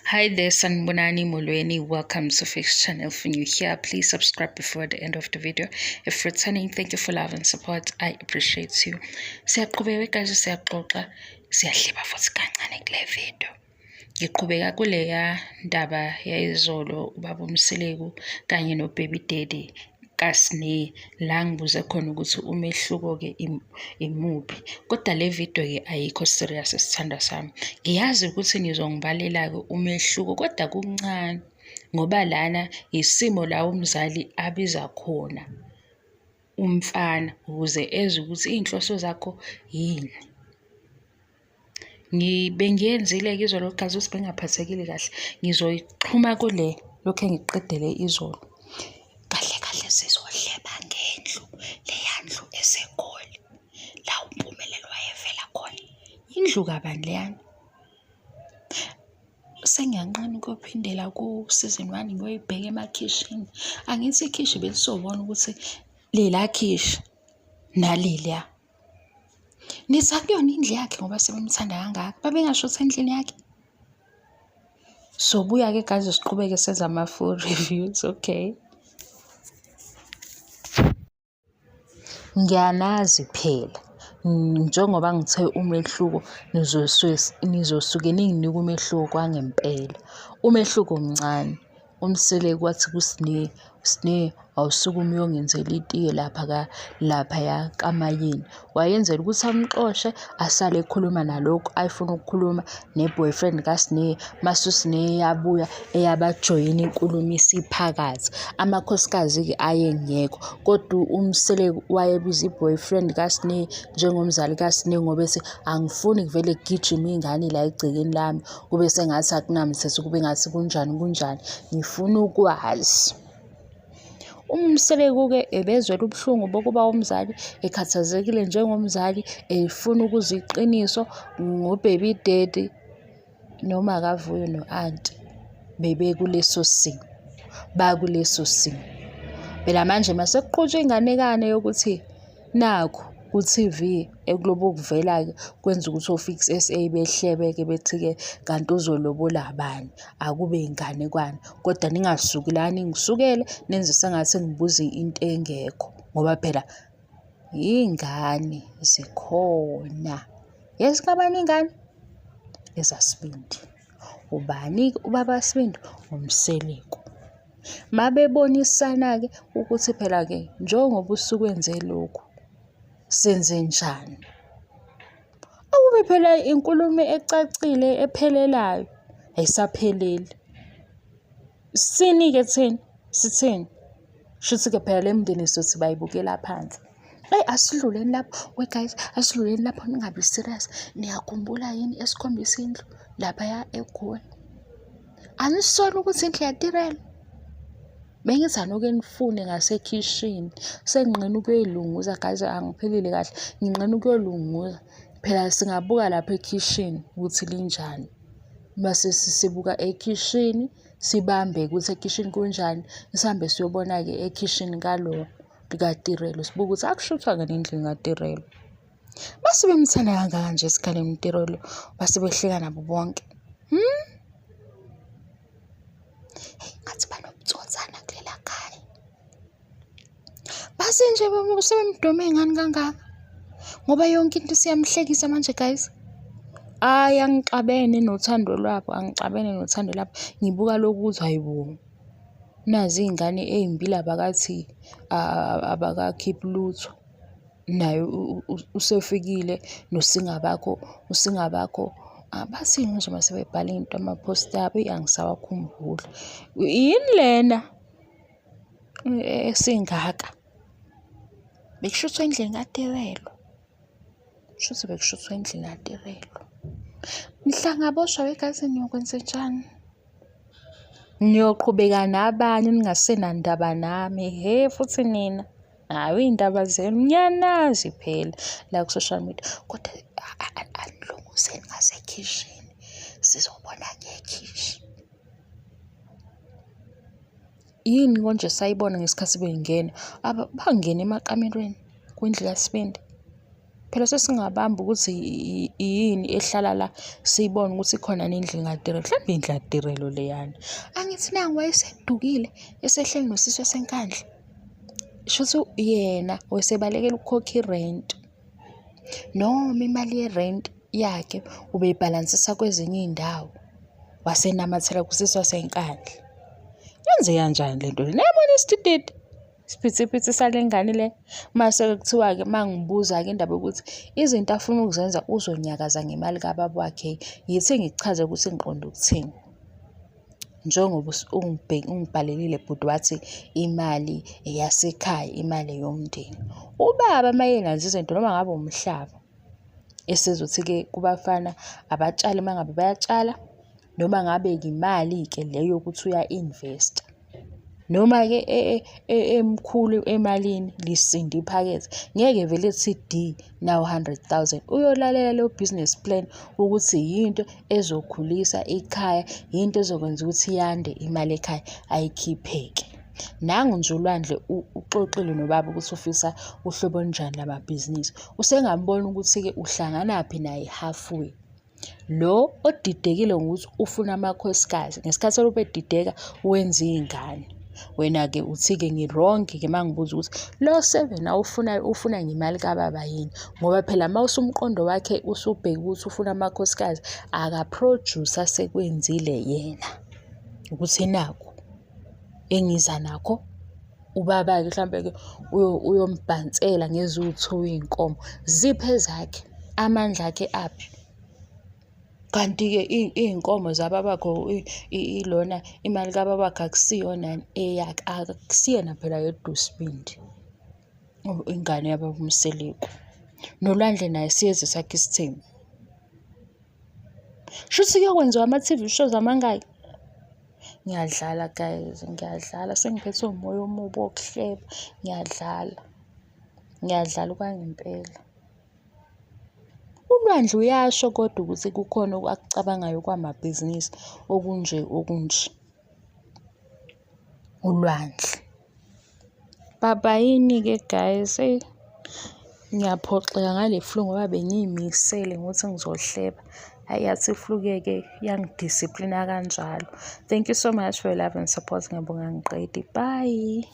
Hi there, Sanibonani Molweni. Welcome to Fix Channel. If you're new here, please subscribe before the end of the video. If returning, thank you for love and support. I appreciate you. Siyaqhubeka guys, siyaxoxa, siyahleba futhi kancane kule video. Ngiqhubeka kuleya ndaba yayizolo ubaba uMseleku kanye no-baby daddy kaSne la ngibuze khona ukuthi umehluko-ke imuphi. Kodwa le video-ke ayikho serious sithandwa sami. Ngiyazi ukuthi nizongibalela-ke umehluko kodwa kuncane ngoba lana isimo la umzali abiza khona umfana ukuze ezwe ukuthi iy'nhloso zakho yini. Bengiyenzile-ke izolo gazi ukuthi bengingaphathekile kahle. Ngizoyixhuma kule lokhu engikuqedele izolo. Kahle kahle sizohleba ngendlu, leya ndlu eseGoli, la uMpumelelo wayevela khona. Indlu kabani leyana? Sengiyanqena ukuyophindela ku-season one ngiyoyibheka emakhishini. Angithi ikhishi belisobona ukuthi lela khishi naleliya. Nithi akuyona indlu yakhe ngoba sebemthanda kangaka, babengasho ukuthi endlini yakhe. Sobuya-ke guys siqhubeke senze ama-full reviews, okay. Ngiyanazi phela njengoba ngithe umehluko nizosuke ninginike umehluko kwangempela. Umehluko mncane. UMseleku wathi kuSne, Sne, awusukume uyongenzela itiye lapha laphaya kaMayeni. Wayenzela ukuthi amxoshe asale ekhuluma nalokhu ayefuna ukukhuluma ne-boyfriend kaSne. Mase uSne eyabuya eyabajoyina inkulumo isiphakathi. Amakhosikazi-ke ayengekho kodwa uMseleku wayebiza i-boyfriend kaSne njengomzali kaSne ngoba ethi angifuni kuvele kugijime ingane la egcekeni lami. Kube sengathi akunamthetho, kube ngathi kunjani kunjani. Ngifuna ukwazi. UMseleku-ke ebezwela ubuhlungu bokuba umzali, ekhathazekile njengomzali, efuna ukuzwa iqiniso ngo-baby daddy noma akavuyo no-anti bebekuleso simo, bakuleso simo. Phela manje masekuqhutshwa inganekwane yokuthi Nakhu ku-TV ekulobe ukuvela-ke kwenza ukuthi o-Fix SA behlebe-ke bethi-ke kanti uzolobola bani, akube inganekwane. Kodwa ningasuki la ningisukele nenze sengathi ngibuza into engekho ngoba phela iy'ngane zikhona. Ezikabani iy'ngane? EzaSibindi. Ubani-ke ubaba kaSibindi? UMseleku. Mabebonisana-ke ukuthi phela-ke njengoba usukwenze lokhu senzenjani? Akube phela inkulumo ecacile ephelelayo, ayisapheleli. Sini-ke thina, sithini? Shuthi-ke phela le mndeni sothi bayibukela phansi. Eyi asidluleni lapho, we guys, asidluleni lapho ningabi serious. Niyakhumbula yini esikhombisa indlu laphaya eGoli? Anisoli ukuthi indlu yaTirelo? Bengithi anoke nifune ngasekhishini. Senginqena ukuyoyilunguza guys, angiphilile kahle. Nginqena ukuyolunguza. Phela singabuka lapha ekhishini ukuthi linjani. Mase sibuka ekhishini, sibambe ukuthi ekhishini kunjani. Sihambe siyobona-ke ekhishini kalo likaTirelo. Sibuke ukuthi akushuthwa-ke nendlini kaTirelo. Base bemthanda kangaka nje esikhaleni uTirelo, base behleka nabo bonke. Hmm? Hey, ngathi banobutsotsana kulela khaya. Base nje sebemdome ngani kangaka? Ngoba yonke into isiyamhlekisa manje guys. Ayi angixabene nothando lwabo, angixabene nothando lwabo. Ngibuka lokhu ukuthi hayi bo. Nazi iy'ngane ey'mbili abakathi abakakhiphi lutho. Naye usefikile noSingabakho, uSingabakho bathini manje uma sebebhala into ama-post abo, eyi angisawakhumbuli. Yini lena esingaka? Bekushuthwa endlini kaTirelo, kushuthi bekushuthwa endlini kaTirelo. Mhla ngaboshwa wegazi niyokwenzenjani? Niyoqhubeka nabanye ningasenandaba nami, hhe futhi nina. Hhayi iy'ndaba zenu ngiyanazi phela la ku-social media kodwa anilunguseni ngasekhishini sizobona ngekhishi. Yini konje sayibona ngesikhathi bengena bangena emakamelweni kwindlu kaSibindi. Phela sesingabamba ukuthi yini ehlala la siyibone ukuthi ikhona yini indlu kaTirelo. Mhlawumbe indlu kaTirelo leyana. Angithi nangu wayesedukile esehleli nosisi waseNkandla. Shuthi yena wayesebalekela ukukhokha irenti. Noma imali yerenti yakhe ubeyibhalansisa kwezinye iy'ndawo. Wasenamathela kusisi waseNkandla. Yenze kanjani le nto le? Niyabona isidididi? Isiphithiphithi sale ngane le. Mase kuthiwa-ke uma ngibuza-ke indaba yokuthi izinto afuna ukuzenza uzonyakaza ngemali kababa wakhe, yithi ngikuchaze ukuthi ngiqonde ukuthini. Njengoba ungibhalelile bhuti wathi imali eyasekhaya, imali eyomndeni. Ubaba uma engenza izinto noma ngabe umhlaba, esezothi-ke kubafana abatshale uma ngabe bayatshala, noma ngabe imali-ke le yokuthi uya-invest-a. Noma-ke emkhulu emalini lisinda iphakethe, ngeke vele ethi di nawu hundred thousand. Uyolalela leyo business plan ukuthi yinto ezokhulisa ikhaya, yinto ezokwenza ukuthi yande imali ekhaya, ayikhiphe-ke. Nangu nje uLwandle uxoxile nobaba ukuthi ufisa uhlobo olunjani lamabhizinisi. Usengambona ukuthi-ke uhlanganaphi naye halfway. Lo odidekile ngokuthi ufuna amakhosikazi, ngesikhathi elokhu edideka wenza iy'ngane. Wena-ke uthi-ke ngi-wrong-ke uma ngibuza ukuthi lo seven awufunayo ufuna ngemali kababa yini? Ngoba phela uma usumqondo wakhe usubheke ukuthi ufuna amakhosikazi, akaphrojusi asekwenzile yena ukuthi nakhu engiza nakho. Ubaba-ke mhlampe-ke uyombhansela ngeziwu-two iy'nkomo. Ziphi ezakhe? Amandla akhe aphi? Kanti-ke iy'nkomo zababakho ilona imali kababakhe akusiyona yini eyakhe? Akusiyena phela yedwa uSibindi, ingane yababa uMseleku. NoLwandle naye siyeza esakhe isithembu. Shuthi kuyokwenziwa ama-T_V shows amangaki? Ngiyadlala guys, ngiyadlala sengiphethwe umoya omubi wokuhleba. Ngiyadlala, ngiyadlala okwangempela. ULwandle uyasho kodwa ukuthi kukhona akucabangayo kwamabhizinisi okunje okunje. ULwandle. Baba yini-ke guys, eyi ngiyaphoxeka ngale flu ngoba bengiy'misele ngokuthi ngizohleba. Hhayi yathi i-flu-ke ke yangi-discipline-a kanjalo. Thank you so much for your love and support. Ngiyabonga angiqedi. Bye.